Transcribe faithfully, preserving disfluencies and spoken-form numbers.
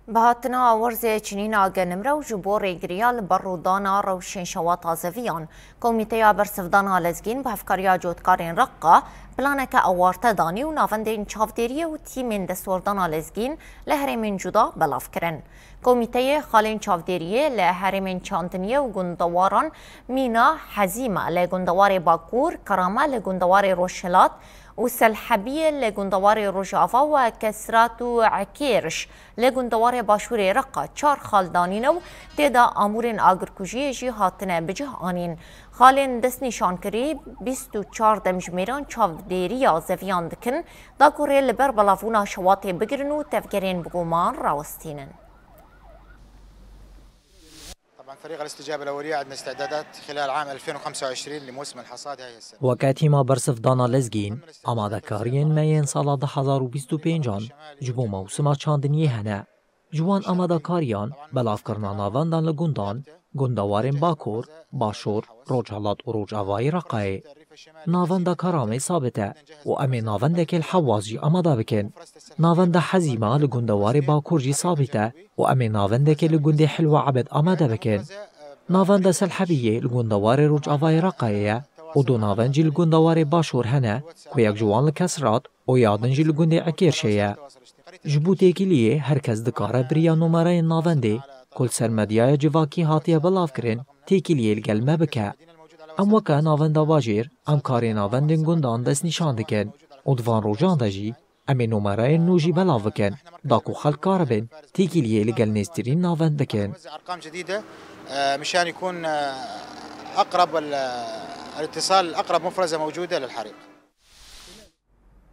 Bi hatina werzê çinîna genimre û ji bo rêgiriya li ber rûdana rewşên şewata zeviyan, Komîteya Bersivdana Lezgîn bi hevkariya cotkarên Reqa planeke awarte danî û navendên çavdêriyê û tîmên destwerdana lezgîn li herêmên cuda belav kirin. Komîteyê xalên çavdêriyê li herêmên Çandiniyê û gundewaran Mîna, Hezîma li gundewarê Bakur, Karame li gundewarê Rojhilat û Selhebiyê li gundewarê Rojava we Kesrat û Ekêriş li gundewarê Başûrê Reqa çar xal danîne û tê de amûrên agirkujiyê jî hatine bi cih anîn. Xalên destnîşankirî bîst û çar demjimêran çavdêriya zeviyan dikin, da ku rê li ber belavbûna şewatê bigirin û tevgerên bi guman rawestînin. طبعا فريق الاستجابة الأولية عندنا استعدادات خلال عام ألفين وخمسة وعشرين لموسم الحصاد هاي السنة. Weke tîma bersivdana lezgîn, amadekariyên me yên sala du hezar û bîst û pêncan ji bo mewsima çandiniyê hene. Ji wan amadekariyan belavkirina navendan li gundan, gundewarên Bakur, Başûr, Rojhelat û Rojavayê Reqayê. Navenda Karamê sabit e û em ê navendekê li Hewaz jî amade bikin. Navenda Hezîma li gundewarê Bakur jî sabit e û em ê navendekê li gundê Hilwa Ebed amade bikin. Navenda Selhebiyê li gundewarê Rojavayê Reqayê ye û du navend jî li gundewarê Başûr hene ku yek ji wan li Kesrat û ya din jî li gundê Ekêrşê ye. Ji bo têkiliyê her kes dikare bi riya numerayên navendê ku li ser medyaya civakî hatiye belavkirin, têkiliyê li gel me bike. Em weke navenda bajêr, em karê navendên gundan destnîşan dikin û di van rojan de jî em ê numerayên nû jî belav bikin, da ku xelk karibin têkiliyê li gel nêztirîn navend bikin. نوزع أرقام جديدة، آه، مشان يكون، آه، أقرب ال-، الاتصال، أقرب مفرزة موجودة للحريق.